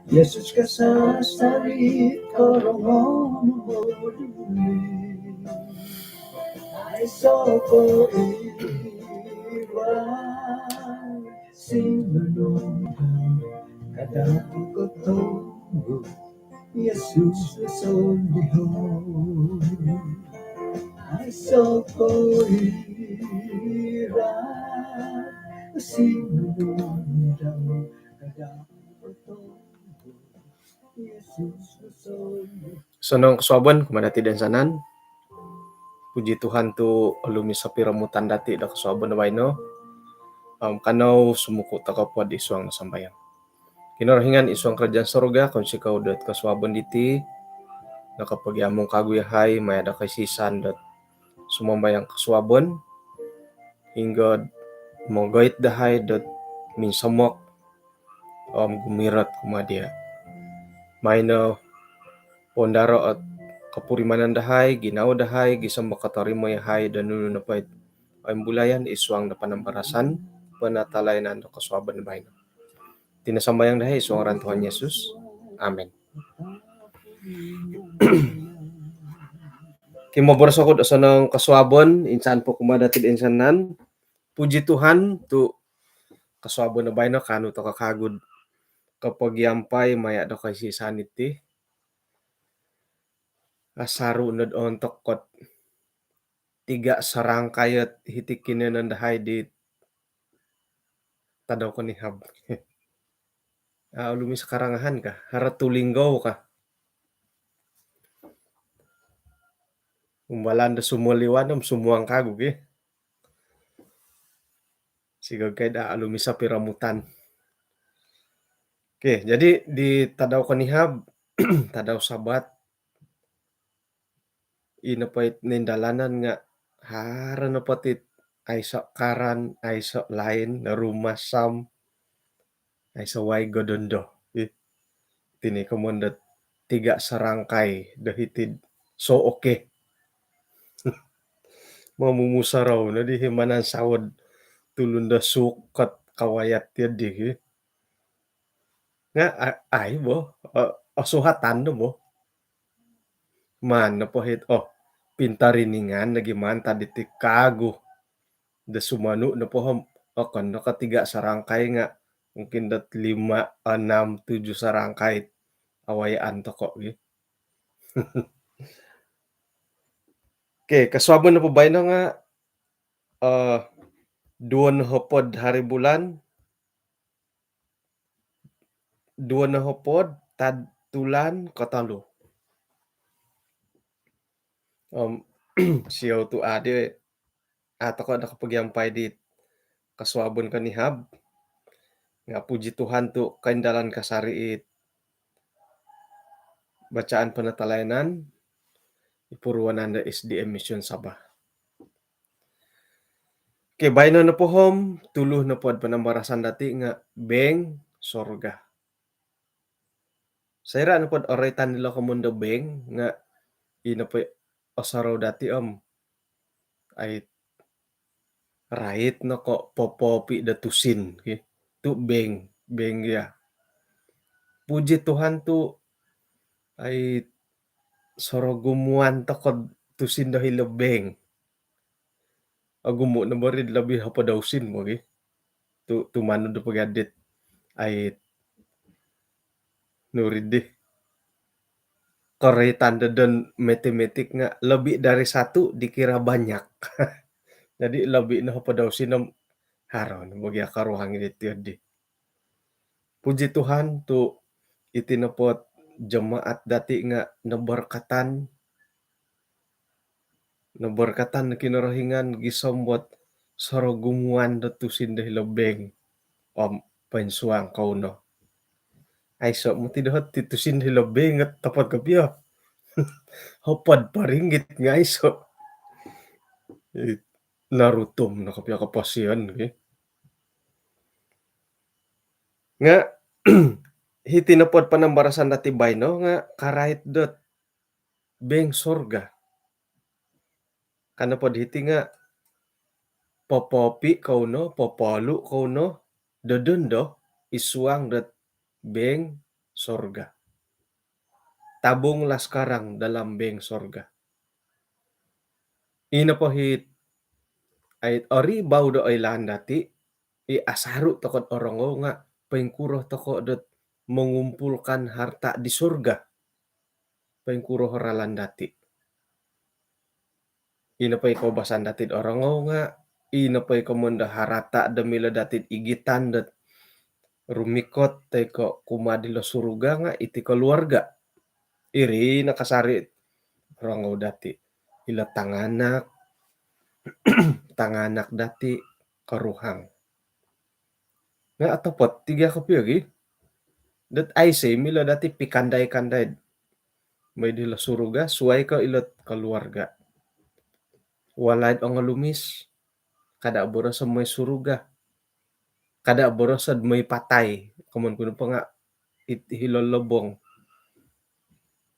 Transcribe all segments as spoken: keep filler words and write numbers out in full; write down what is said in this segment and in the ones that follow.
Yesus kasasari korongou moduli. Aiso ko iwal sinunung kada ko tunggu. Yesus sondiho. Aiso ko iwal sinunung kada ko tunggu. Osonong kosuabon kumaa dati toinsanan. Puji Tuhan tu olumis o piromutan dati do kosuabon do baino. Om kanou sumuku tokou po id suang do sambayang. Kinorohingan id suang kerajaan sorga, kounsikou dot kosuabon diti nokopogiamung kagu yahai maya do koisisan dot sumambayang kosuabon hinggo mogoit dahai dot minsomok om gumirot kumaa dia. Maino pondaro ot kopurimanan dahai, ginawo dahai, gisom do kotorimo yahai do nunu nopo it oimbulayan id suang do panambarasan penatalayanan do kosuabon baino. Iti no sambayang dahai id suang ngaran Tuhan Yesus. Amin. Kimo boros oku do osonong kosuabon insan po kumaa dati toinsanan. Puji Tuhan tu kosuabon do baino kaanu tokou kagu do kopogiampai maya do koisisan iti. Asaru nod ontok kot tiga serangkai ot hiti kinoyonon dahai di tadau konihab. Ah, olumis o karangahan ka, haro tulinggou ka. Umbalan do sumoliwan om sumuang kagu ki. Sigog kai do olumis o piromutan. Okey, jadi di tadau konihab, tadau Sabat, i nopo it nindalanan nga haro nopo it aiso karan, aiso lain, rumasam, aiso waig dondo. Ih, iti no komoyon dot tiga serangkai do hiti'd so okey. Momumusorou no di hi manansawo do tulun do suuk ot kawayat tiyo di hi. Nga a-, ai bo, o, osuhatan do bo. Maan nopo hiti, oh, pintariningan lagi maan tadi ti kagu do sumonu nopo om, okon no ko tiga serangkai nga mungkin dot lima, enam, tujuh serangkai awayaan tokou gi. Okey, kosuabon nopo baino nga, eh, duo nohopod hari bulan, duo nohopod tad tulan kotolu. Om, siou tu adi, a tokou do kopogiampai di kosuabon konihab. Nga puji Tuhan tu koindalan kasari it bacaan penatalayanan i puruanan do S D A Mission Sabah. Okey, baino nopo om, tuluh nopo do panambarasan dati nga bank sorga. Soira nopo do oroitan dilo komoyon do bank nga i nopo osorou dati om, ai, rait no ko popoopi do tusin, ki. Tu bank, bank ya. Puji Tuhan tu, ai, sorogumuan tokou tusin do hilo bank. Ogumu no bo ri do lobi hopod do tusin bo gi. Tu, tumanud do pogi dit, ai, nu ri di, koroitan do don matematik nga lebih dari satu dikira banyak. Jadi lebih no hopod do tusin om haro no bo gia koruhang di tiyo di. Puji Tuhan tu iti nopo ot jemaat dati nga noborkatan, noborkatan Kinorohingan gisom dot sorogumuan do tusin do hilo bank. Om poinsuang kou no. Aiso moti doho ti tusin do hilo bank nga otopot kopio. Hopod po ringgit nga aiso. Narutum no kopio koposion, ki. Nga hiti nopo do panambarasan dati baino nga karait dot bank sorga. Ka nopo do hiti nga popoopi kou no, popoolu kou no do dondo id suang dot bank sorga. Tabunglah sekarang dalam bank sorga. Ino po hit ai ori bau do oilaan dati, i asaru tokod orongou nga poingkuro toko dot mengumpulkan harta di surga. Poingkuro ralan dati. Ino po i koubasan dati orongou nga, ino po i komondo harata do milo dati igitan dot rumikot toi ko kumaa dilo suruga nga iti keluarga. Iri nakasari rongou dati. Ilo tanganak, tanganak dati, koruhang. Nga otopot tiga kopio gi. Dot aiso milo dati pikandai-kandai. Mai dilo suruga, suai ko ilo keluarga. Walai ongolumis, kada boroso mai suruga. Kada boroso mai patai. Komon kuno po nga it hilo lobong.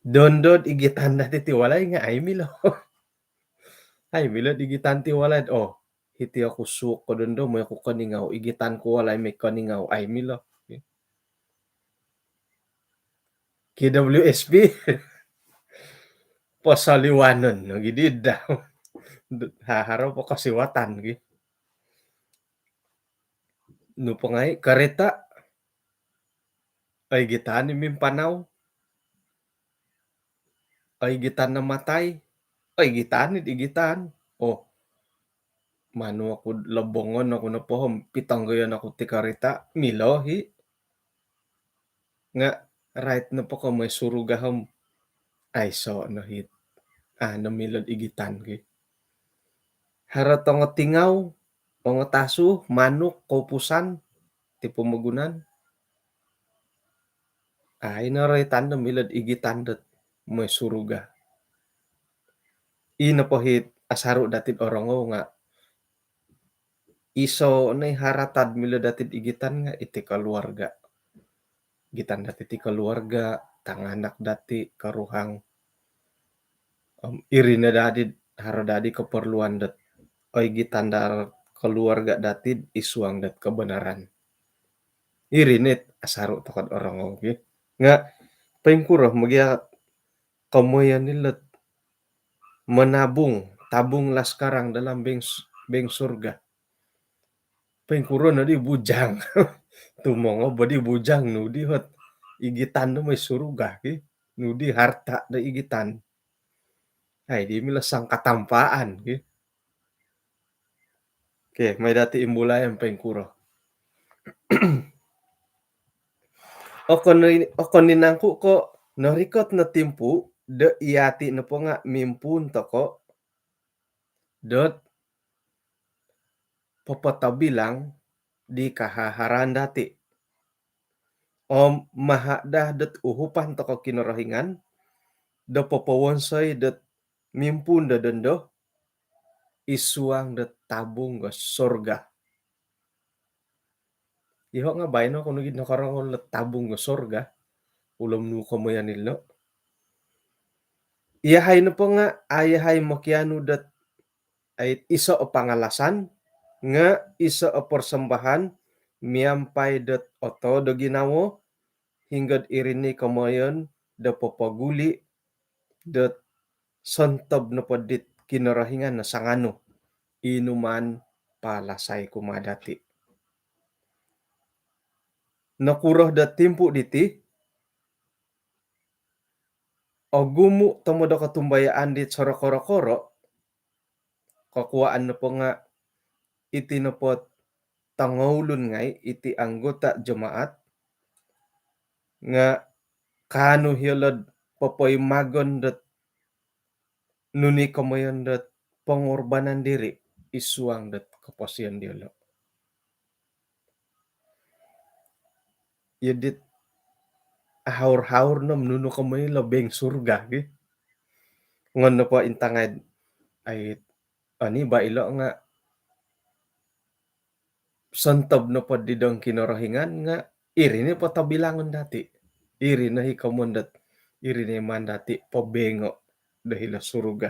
Dondod igitan dati ti walai nga ai milo. Ai milo igitan ti walai. Oh, hiti oku suuk ko dondo, mai oku koningau, igitan ku walai mai koningau, ai milo. K W S P. Posoliwanon no gidi dah. Haharo po kosiwatan gi. Nu po ngai karita. Ai gitan i mimpanau. Ai gitan na matai. Ai gitan i igitan. Oh. Manu oku lobongon oku nopo om pitonggoyon oku ti karita. Milo hi. Nga rait nopo ko mai suruga om aiso no hit. Ah, no milo igitan ki. Haro tongo tingau, ongo tasu, manuk, koupusan, ti pomogunan. Ah, ino rait no milo igitan dot mai suruga. Ino po hit asaru dati orongou nga iso no i harata do milo dati igitan nga iti keluarga. Igitan dati ti keluarga, tanganak dati, koruhang. Om iri no dadi, haro dadi keperluan dot oi igitan do keluarga dati id suang dot kebenaran. Iri no it asaru tokod orongou ki. Nga poingkuro mogia komoyon ilo menabung, tabunglah sekarang dalam bank, bank surga. Poingkuro no di bujang. Tumongob di bujang nu di hot igitan do mai suruga ki. Nu di harta do igitan. Ai di milo sangkatampaan ki. Okey, mai dati imbulai om poingkuro. Okon, okon i nangku ko norikot no timpu do iati nopo nga mimpuun toko dot popotobilang di kahaharaan dati. Om maha daa dot uhupan toko Kinorohingan do popowonsoi dot mimpuun do dondo id suang do tabung do sorga. Iho nga baino ko nogi nokorongou lo tabung do sorga. Ulom nu komoyon ilo. Iyahai nopo nga, iyahai mokianu dot ai iso o pangalasan nga iso o persembahan miampai dot oto do ginawo hinggo iri ni komoyon do popoguli dot sontob nopo dit Kinorohingan no sanganu inuman palasai kumaa dati. Nokuro do timpu diti, ogumu tomod o kotumbayaan dit sorokoro-koro, kokuaan nopo nga iti nopo tongoulun ngai, iti anggota jemaat nga kaanu hiolo do popoimagon dot nunu i komoyon dot pengorbanan diri id suang dot koposion diolo. Iyo dit ahaur-haur no nunu komoyon lo bank surga ki. Ngon nopo intangai ai oni ba ilo nga sontob nopo di dong Kinorohingan nga iri ni potobilangon dati. Iri no i komoyon dot iri ni maan dati pobengo do hilo suruga.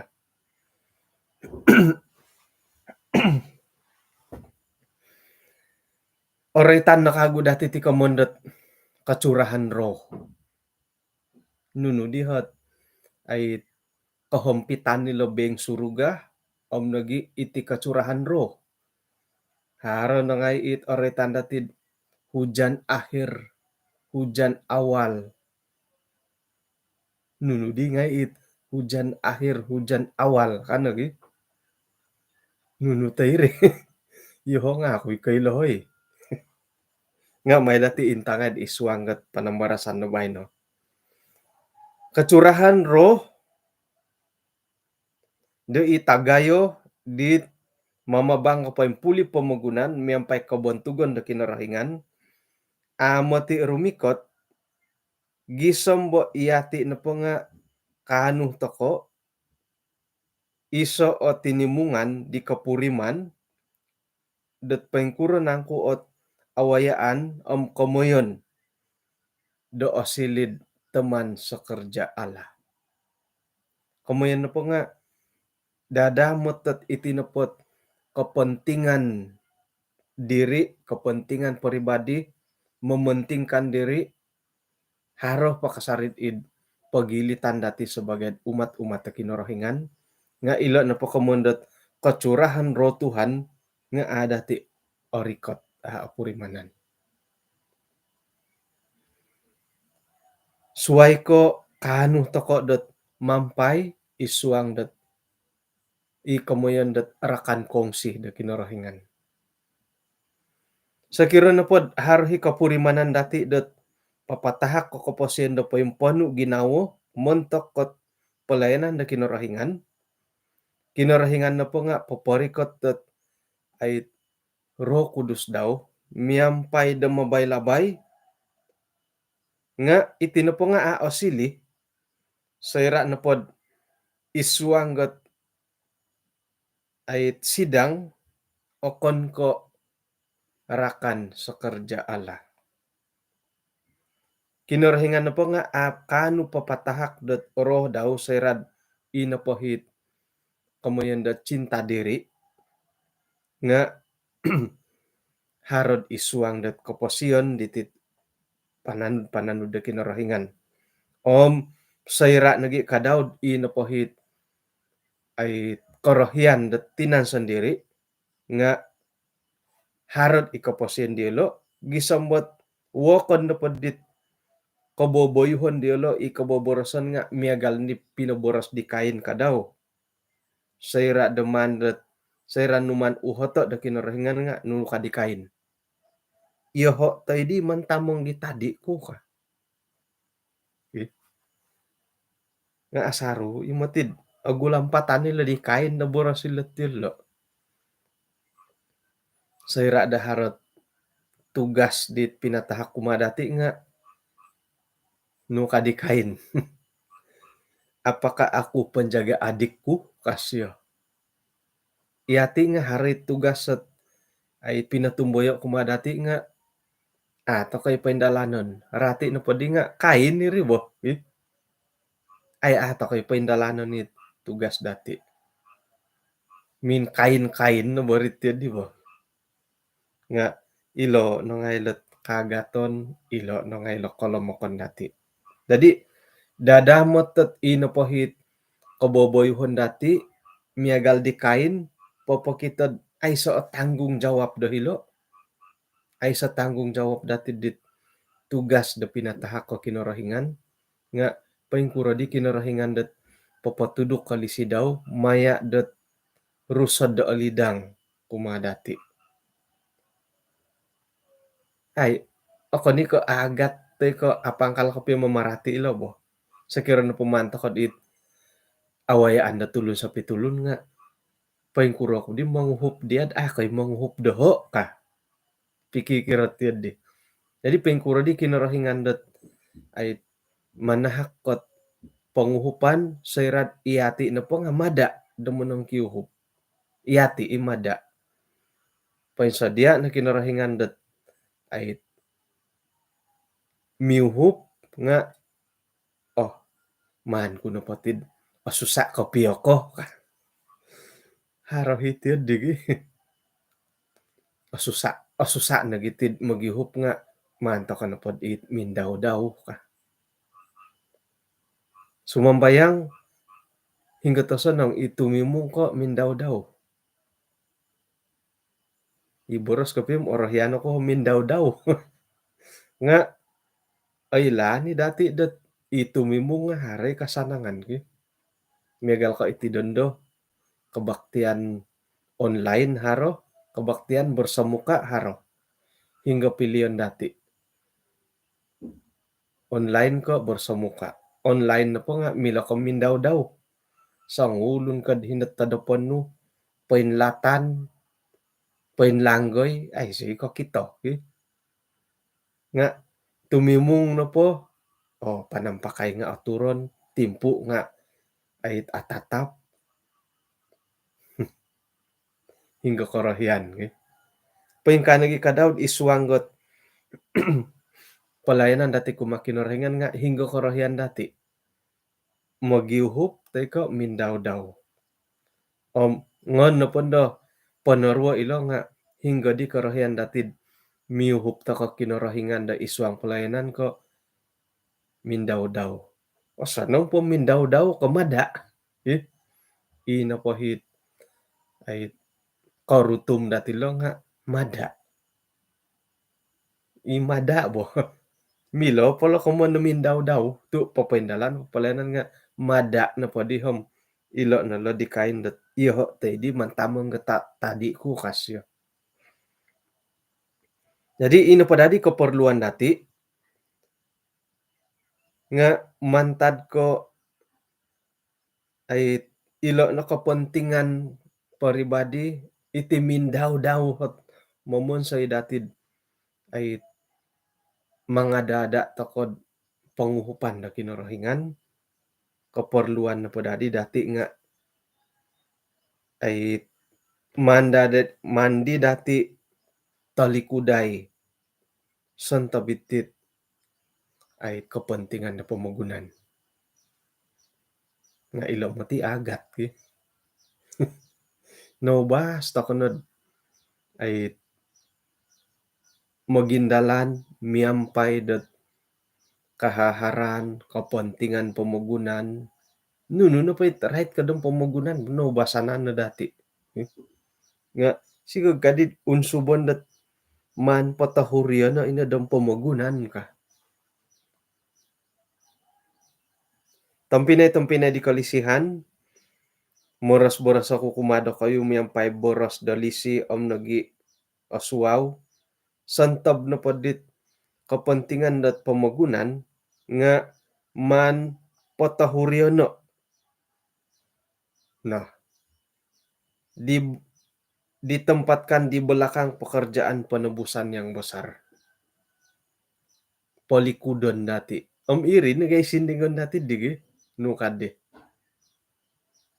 Oroitan no kagu dati ti komoyon dot kacurahan roh. Nunu di hot ai kohompitan ni lobeng suruga om nogi iti kacurahan roh. Haro no ngai it oroitan dati hujan akhir, hujan awal. Nunu di ngai it hujan akhir, hujan awal kan lagi. Nunu tai ri. Yoho nga aku iko ilo hoi. Nga mai dati intangai di suang gat panambarasan no baino. Kacurahan roh do i tagayo di mamabang ko poimpuli pomogunan miampai kobontugon do Kinorohingan, amo ti rumikot gisom bo iyati nopo nga kaanu toko iso o tinimungan di kopuriman dot poingkuro nangku ot awayaan om komoyon do osilid teman sekerja Allah. Komoyon nopo nga dadamot dot iti nopot kepentingan diri, kepentingan peribadi, mementingkan diri, haro pakasarit id pogilitan dati sebagai umat-umat do Kinorohingan, nga ilo nopo komoyon dot kacurahan roh Tuhan nga a dati orikot, a opurimanan. Suai ko kaanu toko dot mampai id suang dot i komoyon dot rakan kongsi do Kinorohingan. Sokiro nopod haro i kopurimanan dati dot papatahak ko koposion do poimponu ginawo montok kot pelayanan do Kinorohingan, Kinorohingan nopo nga poporikot dot ai Roh Kudus dau miampai do mabai-labai, nga iti nopo nga a osili soira nopod id suang got ai sidang okon ko rakan sekerja Allah. Kinorohingan nopo nga a kaanu papatahak dot roh dau soira i nopo it komoyon dot cinta diri, nga harod id suang dot koposion diti pananud-pananud do Kinorohingan. Om soira nogi ka dau i nopo it ai korohian dot tinan sondiri, nga harod i koposion diolo, gisom dot wokon nopo dit koboboyuhon diolo i koboboroson nga miagal ni pinoboros di Kain ka dau. Soira do maan dot, soira nu maan uhoto do Kinorohingan nga nunu ka di Kain. Yoho toi di mantamong di tadi ku ka. Ih. Nga asaru i moti dot ogumu lampatan ilo di Kain do boros ilo ti ilo. Soira do harot tugas di pinatahak kumaa dati nga nunu ka di Kain. Apakah aku penjaga adikku? Ka sio. Iyati nga haro i tugas dot ai pinotumboyo kumaa dati nga a toko i poindalanon. Rati nopo di nga Kain iri bo. Ih. Ai a toko i poindalanon i tugas dati. Min Kain-Kain no bo ri ti di bo. Nga ilo no ngai ilo kaagaton, ilo no ngai ilo kolomokon dati. Jadi dadamot dot i nopo it koboboyuhon dati miagal di Kain, popokito dot aiso tanggungjawab do hilo. Aiso tanggungjawab dati dit tugas do pinatahak ko Kinorohingan, nga poingkuro di Kinorohingan dot popotuduk kolisi dau maya dot Rusod do Olidang kumaa dati. Ai, okon i ko agat toi ko apangkal kopio mamarati ilo bo. Sokiro nopo maan toko dit awayaan do tulun sopi tulun nga poingkuro ku di monguhup dia dot a koi monguhup doho ka. Pikikiro ti di. Jadi poingkuro di Kinorohingan dot ai manahak kot ponguhupan soira dot iyati nopo nga mada do monongkiuhup. Iyati i mada. Poinsodia no Kinorohingan dot ai miuhup nga oh, maan ku nopo ti dot osusa kopio ko ka. Haro hiti o digi. Osusa, osusa nogi ti dot mogiuhup nga Maan toko nopo dit mindau-dau ka. Sumambayang, hinggo tosonong i tumimung ko mindau-dau. I boros kopio om orohian oku mindau-dau. Nga' oilaan i dati' dot i tumimung nga' haro i kasanangan ki. Miagal ko iti dondo, kebaktian online haro, kebaktian bersemuka haro. Hinggo pilion dati'? Online ko bersemuka? Online nopo nga' milo ko mindau-dau. Songulun ko hino todopon nu, poinlatan, poinlanggoi, aiso i kokito ki. Nga' tumimung nopo, oo, panampakai nga' oturon, timpu nga' ai atatap. Hinggo korohian ki. Poingkaa nogi ka Daud i suang dot pelayanan dati' kumaa Kinorohingan nga' hinggo korohian dati'? Mogiuhup toi ko mindau-dau? Om ngon nopo ndo ponoruo ilo nga' hinggo di korohian dati'd miuhup toko Kinorohingan do i suang pelayanan ko mindau-dau? Osonong po mindau-dau ko mada'? Ih, i nopo hit ai korutum dati' lo nga' mada'. I mada' bo. Milo po lo komoyon do mindau-dau tu' popoindalan pelayanan nga' mada' nopo di om ilo no lo di kain dot iyoho' toi di mantamong geta' tadi' ku kasio. Jadi ino po dadi keperluan dati' nga' mantad ko ai ilo no kepentingan peribadi, iti mindau-dau ot momonsoi dati'd ai mangada-ada' toko'd ponguhupan do Kinorohingan. Keperluan nopo dadi dati' nga' ai manda-, mandi dati' tolikudai sontob iti'd ai kepentingan do pomogunan. Nga' ilo moti agat ki. Noubas toko nod ai mogindalan miampai dot kahaharan, kepentingan pomogunan. Nunu nopo it rait ko dom pomogunan, noubasanan no dati'. Nga' sigog kadi'd unsubon dot maan potohurion no ino dom pomogunan ka. Tompinai-tompinai di kolisihan, moros-boros oku kumaa dokoyu miampai boros do lisi om nogi' osuau, sontob nopo dit kepentingan dot pomogunan nga' maan potohurion no. Nah, di, ditempatkan di belakang pekerjaan penebusan yang besar. Polikudon dati'. Om iri no gai sindingon dati' digi, nu kaddi.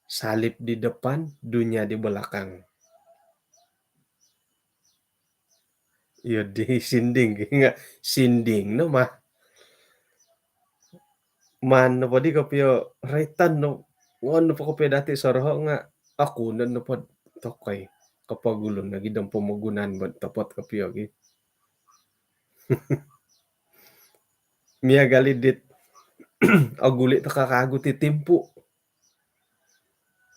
Salib di depan, dunia di belakang. Iyo di sinding, nga' sinding no mah. Maan nopo di kopio roiton no, ngon nopo kopio dati' soroho' nga' aku no nopo tokoi. Kopogulu nogi dom pomogunan bo topot kopio gi. Miagal i dit oguli' toko kagu ti timpu.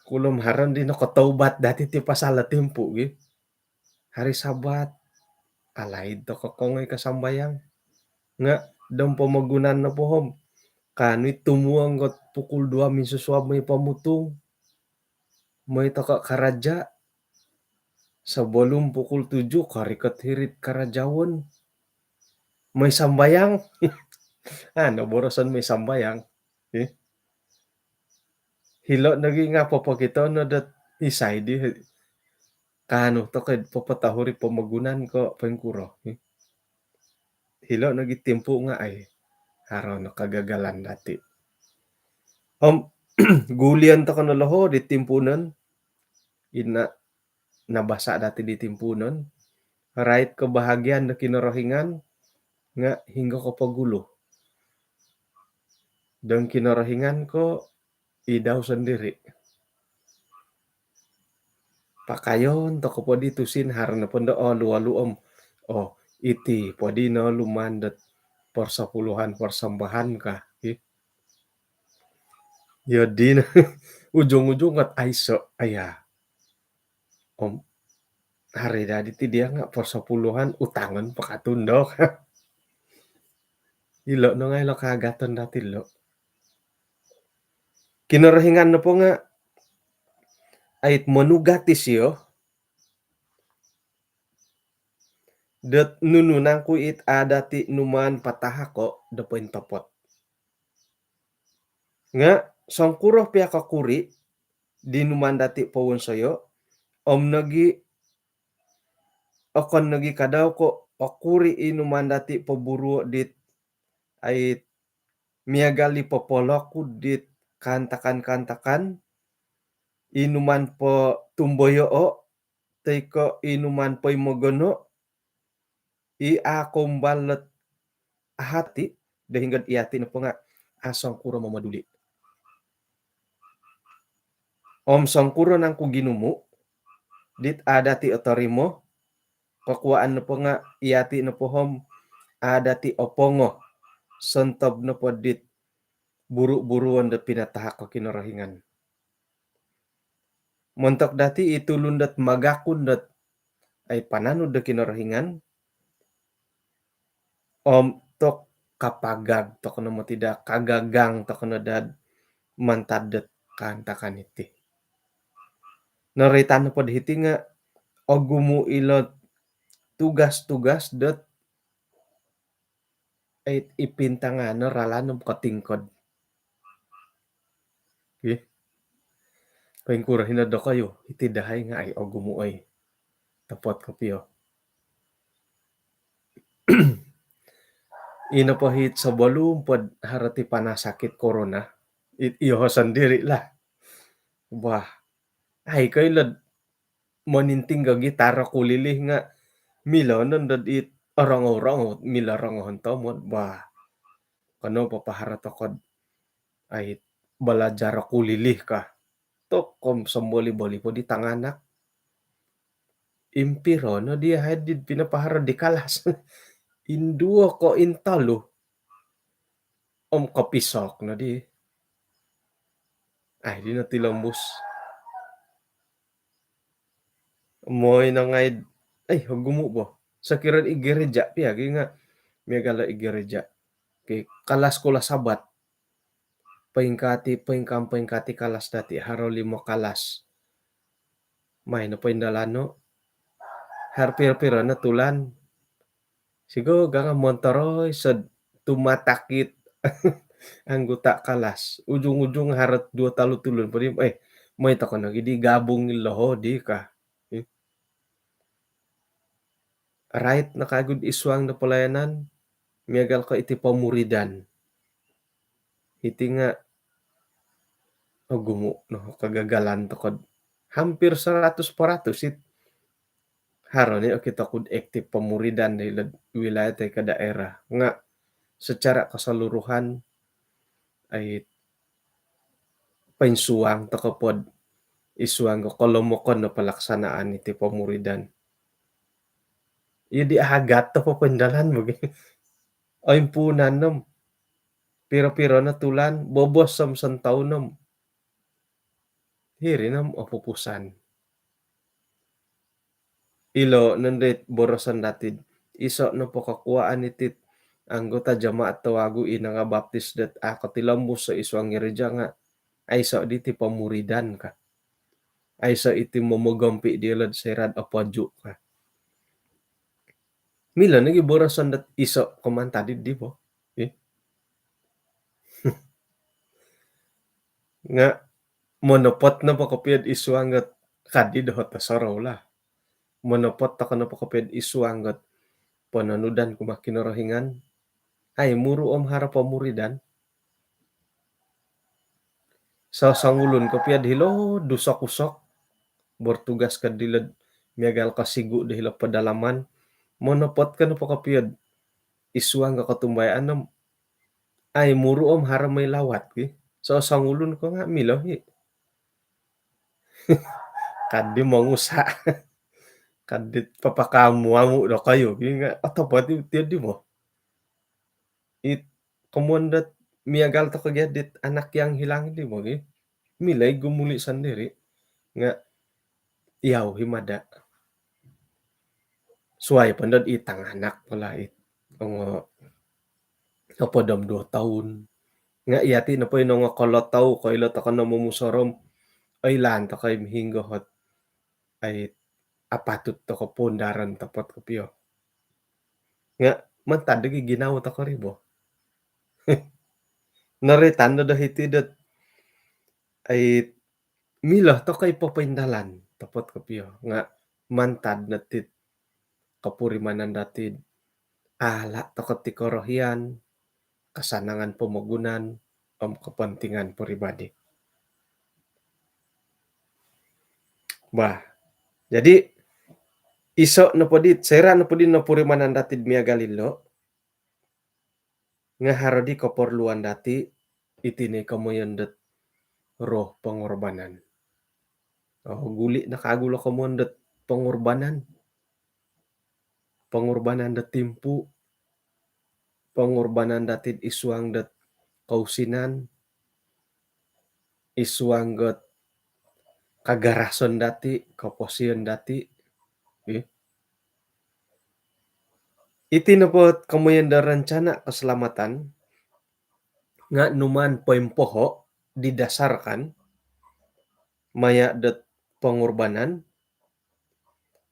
Kulom haro di nokotaubat dati' ti pasal do timpu gi. Hari Sabat, alaid toko kongoi kasambayang. Nga' dom pomogunan nopo om kaanu i tumuong ot pukul dua minsusuab moi pomutung. Moi toko karaja'. Sebelum pukul tujuh korikot hiri'd karajaon. Moi sambayang. Ano boroson moi sambayang. Eh. Hilo' nogi' nga' popokito no dot isai di kaanu toko i popotohuri pomogunan ko' poingkuro. Hilo' nogi' timpu nga' ai haro no kegagalan dati'. Om gulion toko no loho di timpuunon, ina' nabasa' dati' di timpuunon, rait kebahagiaan do Kinorohingan nga' hinggo kopogulu. Dong Kinorohingan ko' i dau sondiri'. Pakayon toko po di tusin, haro nopo ndo olu-olu om, oh, iti po dino lumaan dot persepuluhan persembahan ka, ki. Yo dino ujung-ujung kat aiso, aya. Om hari dadi ti dia nga persepuluhan utangan pakatundo. Ilo no ngai lo kagatan dati lo. Kinorohingan nopo nga ait monugati sio dot nunu nangku it adati numaan patahako do pointopot. Nga songkuro pia kokuri di numaan dati powonsoyo, om nogi okon nogi kadau ko okuri i numaan dati poburuo dit ait miagal i popoloku dit kaantakan-kaantakan, i numaan potumboyoo, toi ko i numaan poimogono, i a koumbal dot ahati, do hinggod iati nopo nga a songkuro momoduli. Om songkuro nangku ginumu dit adati otorimo, kokuaan nopo nga iati nopo om adati opongo, sontob nopo dit buru-buruon do pinatahak ko Kinorohingan. Montok dati i tulun dot magakun dot ai pananud do Kinorohingan, om tok kapagag tok no moti daa, kagagang tok no daa mantad dot kaantakan iti. Noroitan nopo do hiti nga ogumu ilo tugas-tugas dot ait ipintangan no ralan om kotingkod. Ih. Poingkuro hino dokoyu, iti dahai nga ai ogumu oi. Topot kopio. Ino po hit sebelum pod haro ti panas sakit corona, it iyoho sendiri lah. Wah, ai koilo moninting do gitar kulilih nga milo no dot it orongou-rongou, milo rongohon tomod, bah. Kono papaharo tokod ait balajar kulilih ka. Tokom somboli-boli po di tanganak. Impiro no dia haid di pinapaharo di kalas. Induo ko intolu. Om kopisok no di. Ai, di no tilombus. Moi nangaid, eh, ogumu bo. Sokiro i gereja pia gi nga miagal i gereja. Ki, kalas sekolah Sabat. Poingkati, poingkam, poingkati kalas dati, haro limo kalas. Mai no poindalano. Har piro-piro no tulan. Sigo ganga montoroi sod tumatakit anggota kalas. Ujung-ujung harot duo tolu tulun po di, eh, moi toko nogi di gabung ilo ho di ka. Eh. Rait no kagud id suang do pelayanan, miagal ko iti pomuridan. Iti nga ogumu no kegagalan tokod hampir seratus peratus it. Haro ni okito kud aktif pomuridan di wilayah toi ko daerah. Nga secara keseluruhan ai poinsuang toko pod id suang ko kolomokon do pelaksanaan iti pomuridan. Iyo di agat to po poindalan bagi. Oimpunan nom. Piro-piro no tulan, bobos som sontoun nom. Hiri nom opupusan. Ilo nondo it boroson dati, iso nopo kokuaan iti anggota jemaat towagu i nangabaptis dot a kotilombus so id suang gereja nga aiso diti pomuridan ka. Aiso iti momogompi diolo do soira do opoju ka. Milo nogi boroson dot iso ko mantad di po. Eh. Nga monopot nopo kopio id suang dot kadi doho tosorou lah. Monopot toko nopo kopio id suang dot pononudan kumaa Kinorohingan. Ai muru om haro pomuridan. Sosongulun kopio id hilo dusok-usok. Bertugas ko dilo miagal ko sigu do hilo pedalaman. Monopot ko nopo kopio id suang do kotumbayaan om ai muru om haro moi lawat ki. Sosongulun ko nga milo hi. Kadi mongusa. Kadit papakamu-amu dokoyu gi nga' otopot i tiyo di mo. It komoyon dot miagal toko' gia dit anak yang hilang di mo gi. Milo i gumuli' sondiri' nga' iyau hi mada'. Suwai po nod i tanganak po lah it ongo opod om duo toun. Nga' iyati' nopo i nongo kolotou, koilo toko' no momusorou om oilaan toko' i mihinggo hot ai apatut toko' poundaran topot kopio. Nga' mantad do gi ginawo toko' ri bo. Noroitan do do hiti dot ai milo toko' i popoindalan topot kopio. Nga' mantad no tit kopurimanan dati'd ala' toko' ti korohian, kasanangan pomogunan om kepentingan peribadi. Bah, jadi iso' nopo di, soira' nopo di nopurimanan dati'd miagal ilo', nga' haro di koporluan dati', iti ni komoyon dot roh pongorbanan. Oh, guli' no kagu lo komoyon dot pongorbanan. Pongorbanan dot timpu', pongorbanan dati'd isuang dot kousinan, isuang dot kagarason dati', koposion dati'. Iti nopo komoyon do rencana keselamatan nga' numaan poimpoho' didasarkan maya' dot pongorbanan,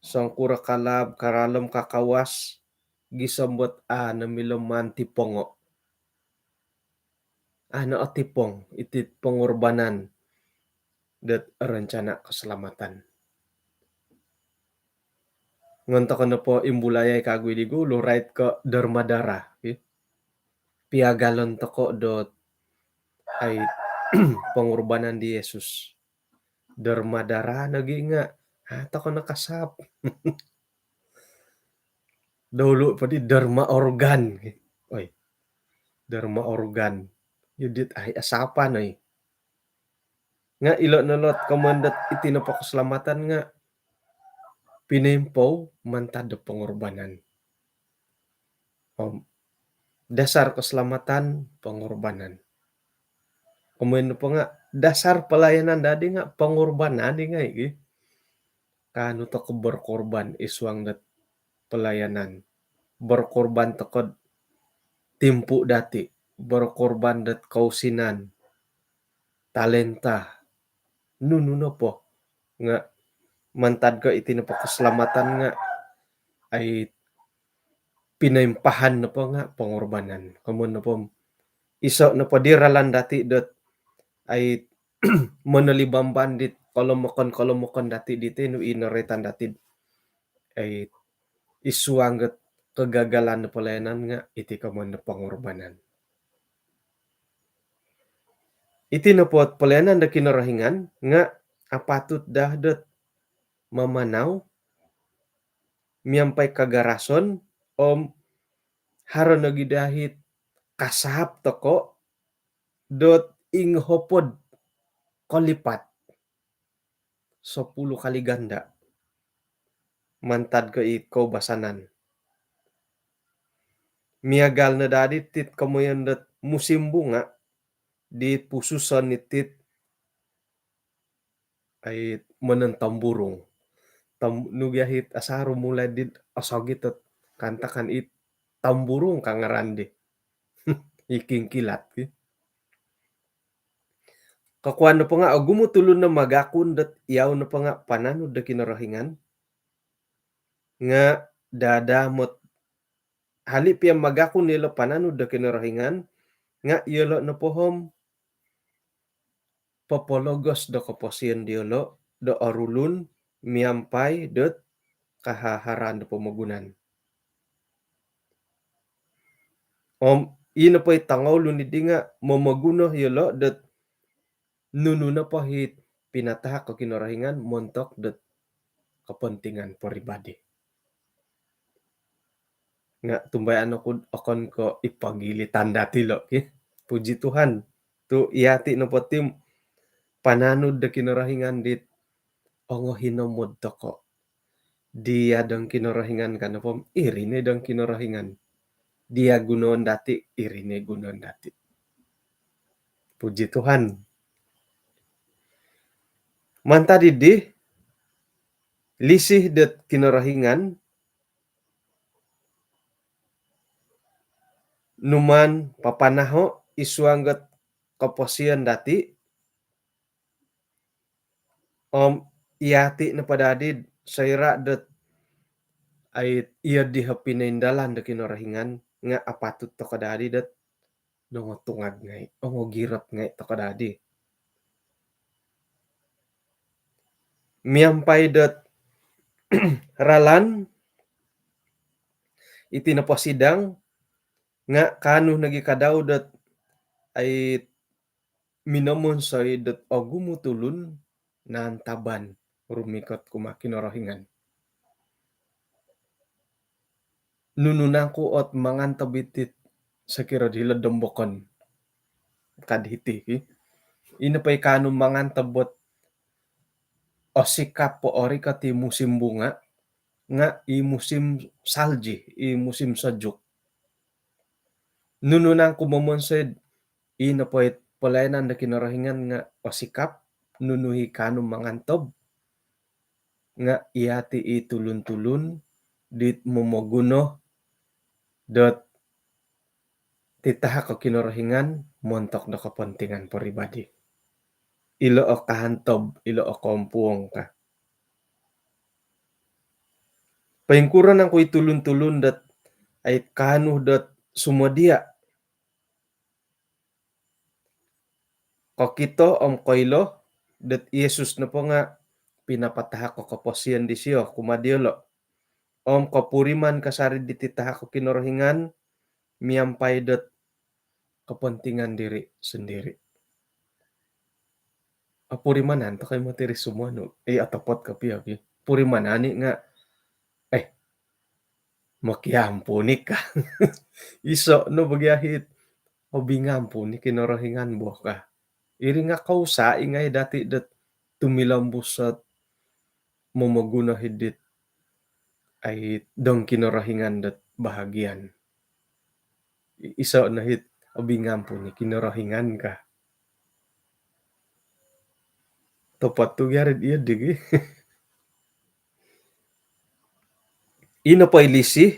songkuro kalab, karalom, kakawas, gisom dot a' no milo maan tipongo'. A' no otipong iti pongorbanan dot rencana keselamatan. Ngon toko' nopo imbulayai kagu i di gulu, rait ko derma darah, ki. Piagalon toko' dot ai pongorbanan di Yesus. Derma darah nogi nga' a' toko' nakasap. Dulu po di derma organ. Oi. Derma organ. Iyo dit ai asapan, oi. Nga' ilo' no lot komoyon dot iti nopo keselamatan nga' pinoimpou mantad do pongorbanan. Om dasar keselamatan pongorbanan. Komoyon nopo nga' dasar pelayanan dadi nga' pongorbanan i ngai' gi. Kaanu toko' berkorban isuang dot pelayanan. Berkorban toko'd timpu' dati', berkorban dot kousinan, talenta, nunu nopo. Nga' mantad ko' iti nopo keselamatan nga' ai pinoimpahan nopo nga' pongorbanan. Komoyon nopo iso' nopo di ralan dati' dot ai monolibamban dit kolomokon-kolomokon dati' diti nu i noroitan dati' ai isuang dot kegagalan do pelayanan nga' iti komoyon do pongorbanan. Iti nopo pelayanan do Kinorohingan nga' apatut daa dot mamanau miampai kagarason om haro nogi daa it kasahap toko' dot ingohopod kolipat, sepuluh kali ganda mantad ko' i koubasanan. Miagal no daa dit komoyon dot musim bunga di pususon itit ai monon tamburung. Tam-, nu gia it asaru mulai di osogit dot kaantakan it tamburung ka ngaran di. I kingkilat ki. Kokuan nopo nga' ogumu tulun no magakun dot iyau nopo nga' pananud do Kinorohingan. Nga' dada mot hali' pia magakun iyolo' pananud do Kinorohingan, nga' iyolo' nopo om popologos do koposion diyolo' do orulun miampai dot kahaharan do pomogunan. Om ii nopo i tongoulun iddi nga' momoguno iyolo' dot nunu nopo it pinatahak o Kinorohingan montok dot kepentingan peribadi. Nga' tumbayaan oku'd okon ko' i pogilitan dati' lo' ki. Puji Tuhan. Tu' iyati' nopo ti pananud do Kinorohingan dit ongohinomod toko'. Dia dong Kinorohingan kan, apa iri ni dong Kinorohingan. Dia gunoon dati, iri ni gunoon dati. Puji Tuhan. Mantad di lisih dot Kinorohingan, numaan papanaho id suang dot koposion dati, om iyati nopo dadi soira dot ai iyo di pinoindalan do Kinorohingan nga apatut toko dadi dot nongotungag ngai, ongogirot ngai toko dadi. Miampai dot ralan iti nopo sidang nga kaanu nogi kadau dot ai minomonsoi dot ogumu tulun naantaban rumikot kumaa Kinorohingan. Nunu nangku ot mangan tobit it sokiro dilo dombokon kad hiti ki. Ino po i kaanu mangan tobot osikap po ori kati musim bunga nga i musim salji, i musim sejuk. Nunu nangku momonsoi ino po it pelayanan do Kinorohingan nga osikap, nunu i kaanu mangantob nga iyati i tulun-tulun dit momoguno dot titahak o Kinorohingan montok do kepentingan peribadi. Ilo o kaantob, ilo o kompuong ka. Poingkuro nangku i tulun-tulun dot ai kaanu dot sumodia kokito om koilo dot Yesus nopo nga pinapatahak o koposion disio kumaa diolo. Om kopuriman kasari di titahak o Kinorohingan miampai dot kepentingan diri sendiri. Opurimanan tokou moti ri sumonu. Eh, otopot kopio ki. Purimanan i nga, eh, mokiampuni ka. Iso no bagi ahit. Obingampuni Kinorohingan bo ka. Iri nga kausa ingai dati dot tumilombus ot momoguno hidit ai dong Kinorohingan dot bahagian. I-, iso no hit obingampuni Kinorohingan ka. Topot tu garid iyo digi. Ino po i lisih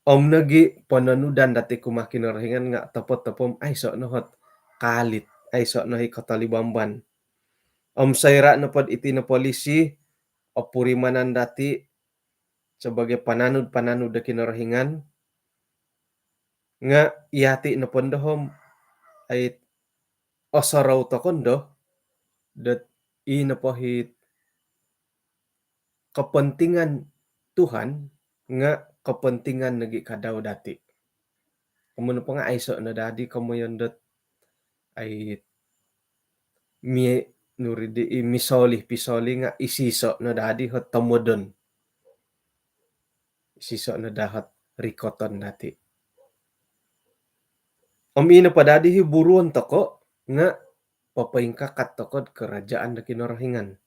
om nogi pononudan dati kumaa Kinorohingan nga topot-topot om aiso no hot kalit, aiso no hi kotolibamban. Om soira nopo iti nopo lisih opurimanan dati sebagai pananud-pananud do Kinorohingan nga iyati nopo ndo om ai osorou toko ndo dot i nopo hit kepentingan Tuhan nga kepentingan nogi kadau dati. Komoyon nopo nga aiso no dadi komoyon dot ai mi nuri di i misolih pisolih nga isiso no dadi hot tomodon. Isiso no dahot rikoton dati. Om ino po dadi hi buruon toko nga popoingkakat toko kerajaan do Kinorohingan.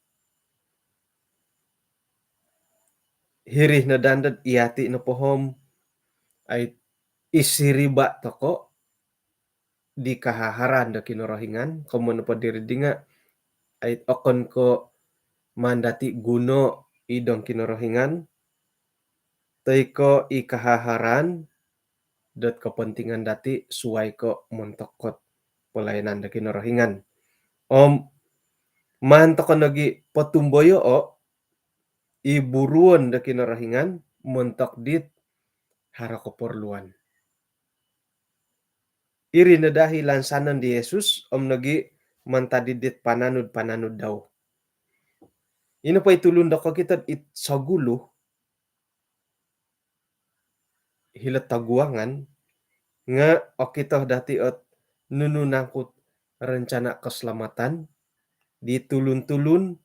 Hiri no dandad iyati nopo om ai isiriba toko di kahaharan do Kinorohingan, komoyon nopo diri di nga ai okon ko maan dati guno i dong Kinorohingan, toi ko i kahaharan dot kepentingan dati suai ko montok kot pelayanan do Kinorohingan. Om maan toko nogi potumboyoo i buruon do Kinorohingan montok dit haro keperluan. Iri no dahi lansanon di Yesus om nogi mantad dit pananud-pananud dau. Ino po i tulun do kokito it sogulu hilo toguangan nga okito dati ot nunu nangkut rencana keselamatan di tulun-tulun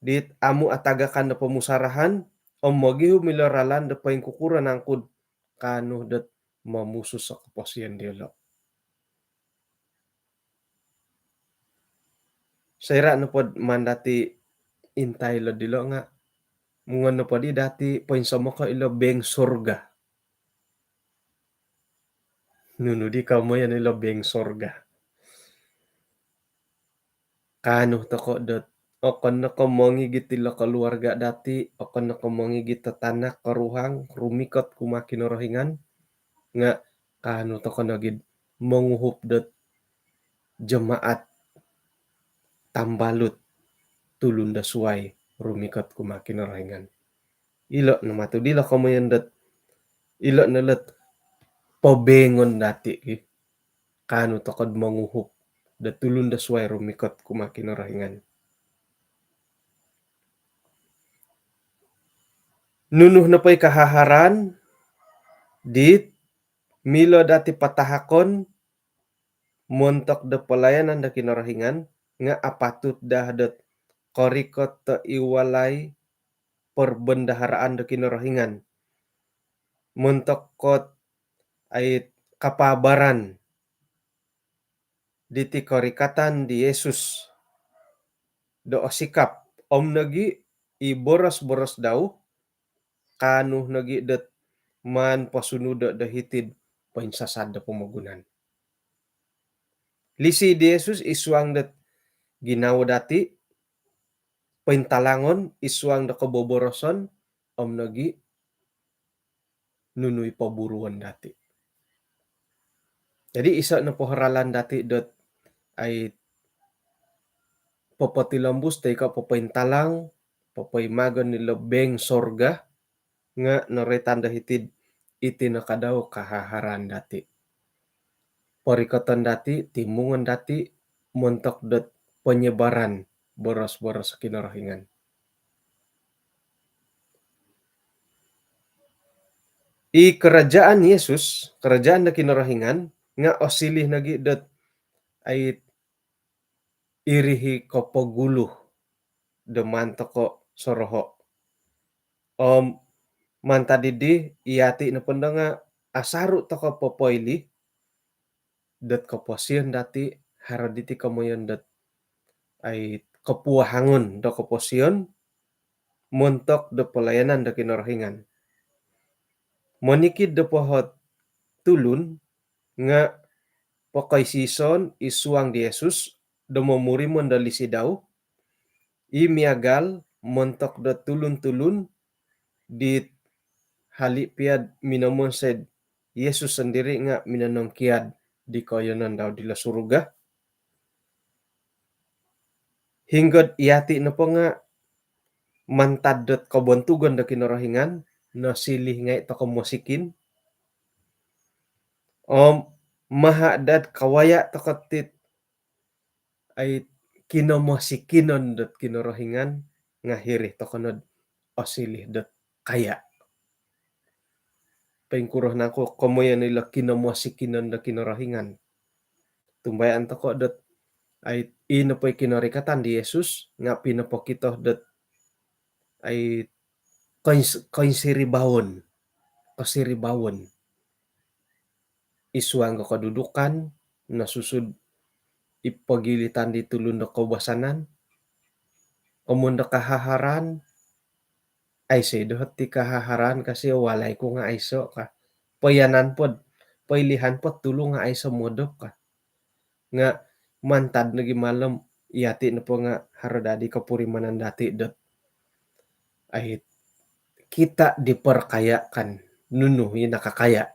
dit amu atagakan do pomusarahan om mogihum ilo ralan do poingkukuro nangkud kaanu dot momusus o koposion diolo. Soira nopo maan dati intai lo dilo nga Mungon nopo di dati poinsomoko ilo bank surga. Nunu di komoyon ilo bank surga? Kaanu toko dot okon no ko mongigit ilo keluarga dati, okon no ko mongigit tetanak, koruhang, rumikot kumaa Kinorohingan, nga kaanu toko nogi monguhup dot jemaat tambalut, tulun do suai rumikot kumaa Kinorohingan. Ilo no matu dilo komoyon dot, ilo no lot pobangon dati ki. Kaanu toko do monguhup do tulun do suai rumikot kumaa Kinorohingan. Nunu nopo i kahaharaan dit milo dati patahakon montok do pelayanan do Kinorohingan, nga apatut daa dot korikot do id walai perbendaharaan do Kinorohingan. Montok kot ai kapabaran diti korikatan di Yesus do osikap, om nogi i boros-boros dau kaanu nogi dot maan posunudo do hiti'd poinsasad do pomogunan. Lisi di Yesus id suang dot ginawo dati, pointalangon id suang do koboboroson, om nogi nunu i poburuon dati. Jadi iso nopo ralan dati dot ai popotilombus toi ko popointalang, popoimagon ilo bank surga, nga noroitan do hiti'd iti no kadau kahaharaan dati. Porikoton dati, timungon dati montok dot penyebaran boros-boros Kinorohingan. I kerajaan Yesus, kerajaan do Kinorohingan, nga osiliu nogi dot ai iri i kopogulu do maan toko soroho. Om mantad dii, yati nopo ndo nga asaru toko popoilo dot koposion dati, haro diti komoyon dot ai kopuawangon do koposion montok do pelayanan do Kinorohingan. Monikid nopo ot tulun nga pokoisisoon id suang di Yesus do momurimon do lisi dau, i miagal montok do tulun-tulun dit hali pia do minomonsoi di Yesus sondiri nga minonongkiad di koiyonon dau dilo surga. Hinggo dot yati nopo nga mantad dot kobontugon do Kinorohingan, nosiliu ngai toko mosikin. Om maha dot kawaya toko dit ai kinomosikinon dot Kinorohingan, nga hiri toko no dot osiliu dot kaya. Poingkuro nangku komoyon ilo kinomosikinon do Kinorohingan? Tumbayaan toko dot ai i nopo i kinorikatan di Yesus nga pinopokito dot ai koins-, koinsiribaon, kosiribaon id suang do kedudukan, nosusu id pogilitan di tulun do koubasanan. Amun do kahaharaan, aiso i doho ti kahaharaan ka sio, walai ku nga aiso ka. Poiyanan po dot, poilihan po dot tulu nga aiso modop ka. Nga mantad nogi malam, yati nopo nga haro dadi kopurimanan dati dot ai kita diperkayakan, nunu i nakakaya.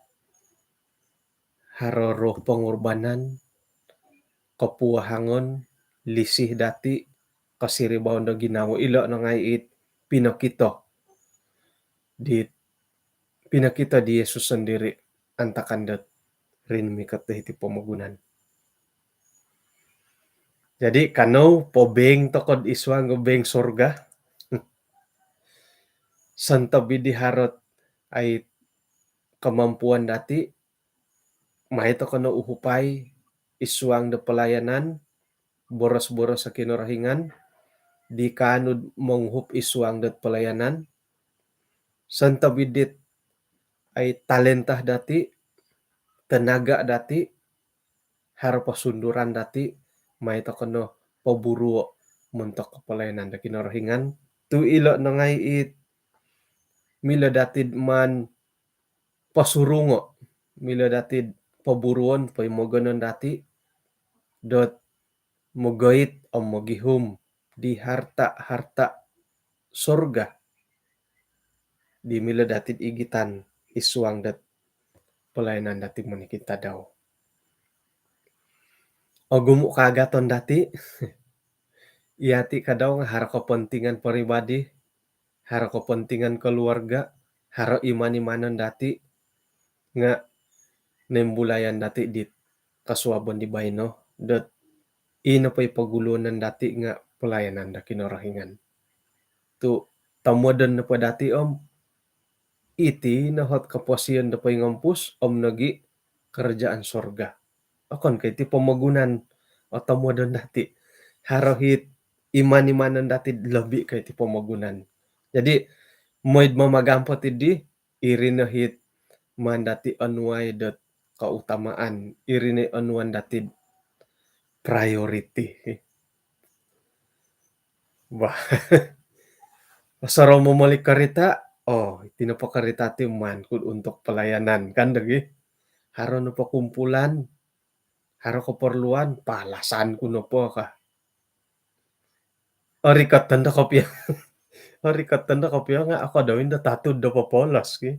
Haro roh pengorbanan, kopuawangon, lisi dati, kosiribaon do ginawo, ilo no ngai it pinokito di, pinokito di Yesus sondiri antakan dot rinumikot do hiti pomogunan. Jadi kanou pobank toko id suang do bank surga. Sontob i di haro dot ai kemampuan dati, mai toko no uhupai id suang do pelayanan, boros-boros do Kinorohingan di kaanu monguhup id suang dot pelayanan. Sontob i dit ai talenta dati, tenaga dati, haro posunduran dati, mai toko no poburuo montok pelayanan do Kinorohingan. Tu ilo no ngai it milo dati'd maan posurungo', milo dati'd poburuon, poimogonon dati' dot mogoit om mogihum di harta-harta surga di milo dati'd igitan id suang dot pelayanan dati' monikid tadau. Ogumu' kaagaton dati', iyati' kadau nga' haro kepentingan peribadi, haro kepentingan keluarga, haro iman-imanon dati' nga' nimbulayan dati' dit kosuabon di baino dot ino po i poguluonon dati' nga' pelayanan do Kinorohingan. Tu' tomodon nopo dati' om iti no hot koposion do poingompus om nogi' kerajaan surga. Okon ko' iti pomogunan o tomodon dati'. Haro hit iman-imanon dati' lobi ko' iti pomogunan. Jadi moid mamagampot iddi, iri no hit maan dati' onuai dot keutamaan, iri no onuan dati'd priority. Wah. Osorou momoli karita', oh, iti nopo karita' ti maan ku untuk pelayanan, kan, dagi. Haro nopo kumpulan, haro keperluan, palasan ku nopo ka. Orikoton do kopio. Orikoton do kopio nga' ako doin do tatud do popolos ki.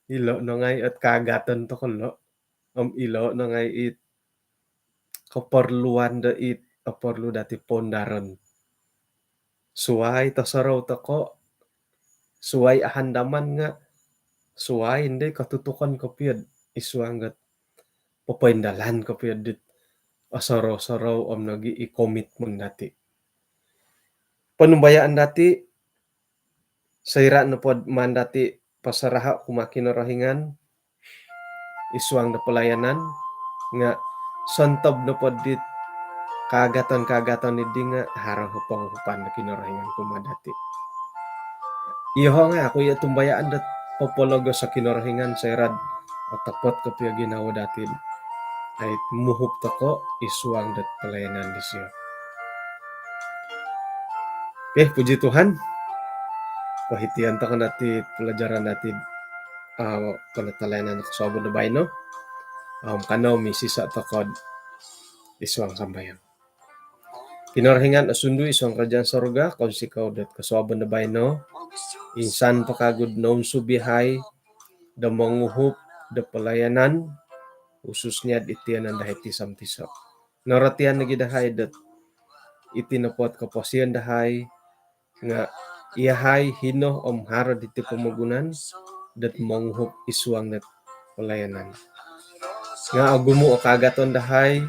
Ilo' no ngai' ot kaagaton toko lo'. Om ilo' no ngai' it keperluan do it oporlu dati' poundaron. Suwai tosorou toko', suwai ahandaman nga' suwai ndoi kotutukon kopio'd id suang dot popoindalan kopio'd dit osorou-sorou om nogi' i komitmen dati'. Ponumbayaan dati', soira' nopod maan dati' pasaraha' kumaa Kinorohingan id suang do pelayanan, nga' sontob nopo dit kaagaton-kaagaton iddi nga' haro ponguhupan do Kinorohingan kumaa dati'. Iyoho' nga' aku iyo tumbayaan dot popologos o Kinorohingan soira'd otopot kopio ginawo dati'd ai muhup toko' id suang dot pelayanan disio. Okey, puji Tuhan. Pohitian toko' dati' pelajaran dati' ah, penatalayanan kosuabon do baino. Om kanou misisa' toko'd id suang sambayang. Kinorohingan osundu id suang kerajaan sorga, kounsikou dot kosuabon do baino. Insan po kagu'd nounsub iyahai do monguhup do pelayanan, khususnya iti tiyanan dahai tiso-tiso. Norotian nogi' dahai dot iti nopo't koposion dahai, nga' iyahai hino om haro diti pomogunan dot monguhup id suang dot pelayanan. Nga' ogumu' o kaagaton dahai,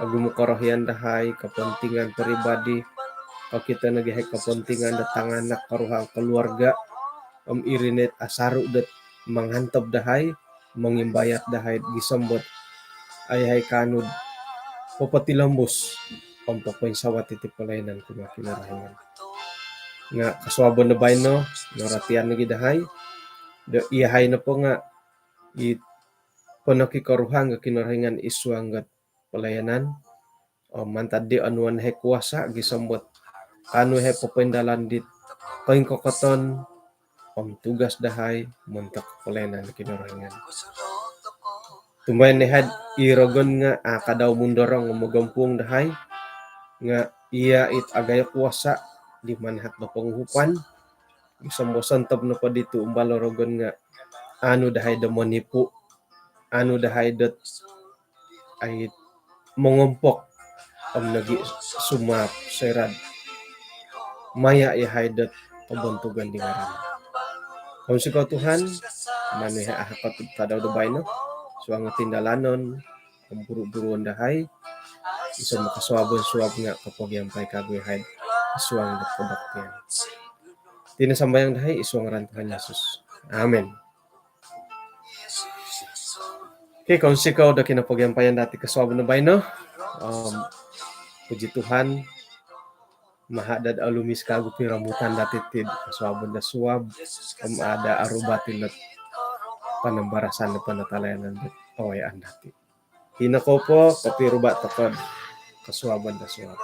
ogumu' korohian dahai, kepentingan peribadi, kokito nogi' hai kepentingan dot tanganak, koruhang, keluarga, om iri no it asaru' dot mangantob dahai, mongimbayat dahai gisom dot ai hai kaanu'd popotilombus om popoinsawat iti pelayanan kumaa Kinorohingan. Nga' kosuabon do baino, norotian nogi' dahai do iyahai nopo nga' i ponoki koruhang do Kinorohingan id suang dot pelayanan. Om mantad di onuan hai kuasa' gisom dot kaanu hai popoindalan dit koingkokoton om tugas dahai montok pelayanan Kinorohingan. Tumbayaan dahai'd i rogon nga' a' kadau mundorong om mogompung dahai, nga' iya it agayo kuasa' di manahak do ponguhupan, gisom dot sontob nopo ditu' umbal o rogon nga' aanu dahai do monipu', aanu dahai dot ai mongompok om nogi' sumaap soira'd maya' iyahai dot kobontugan di ngaran. Kounsikou Tuhan, maan iyahai ahakot id tadau do baino, suang o tindalanon om buru-buruon dahai, gisom do kosuabon suab nga' kopogiampai kagu iyahai id suang dot kobaktian. Iti no sambayang dahai id suang ngaran Tuhan Yesus. Amin. Okey, kounsikou do kinopogiampayan dati' kosuabon do baino. Om puji Tuhan, maha' dot olumis kagu piromutan dati' tid kosuabon do suab, om ada' arubat ilot panambarasan do penatalayanan dot awayaan dati'. Hino kou po, kopiruba' toko'd kosuabon do suab.